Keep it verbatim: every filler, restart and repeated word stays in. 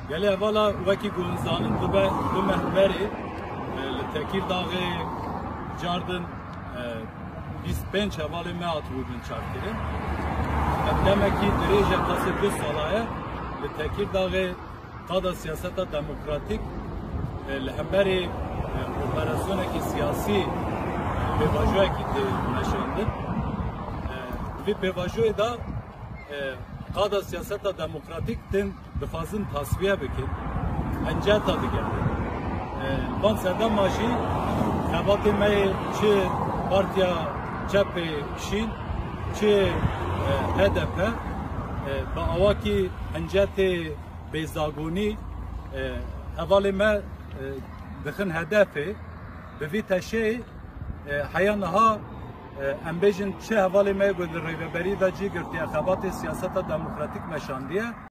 Gelê hevala wekî ku hûn zanin, du be-, du meh berê, e, li Tekîrdaxê cardin, e, bîst pênc hevalê me hatibû binçavkirin. Ev demekî dirêj e, qasê du sala ye. Li Tekîrdaxê qada siyaseta demokratîk, e, li hemberî, e, operasyonekî siyasî pêvajoyekî tê meşandin. E, di vî pêvajoyê de, e, qada siyaseta demokratîk tên dixwazin tasfiye bikin, hinceta digerin. E, van sedema jî xebatê me yê çi Partiya Çepê Şîn, çi, e, H D P, e, bi awakî hincetê bêzagonî, e, hevalê me, e, dixin hedefê. Bi vî teşeyê, e, heya niha, e, em bêjin çi hevalê me ku li rêveberî de cî girtiye, xebatê siyaseta demokratîk meşandiye.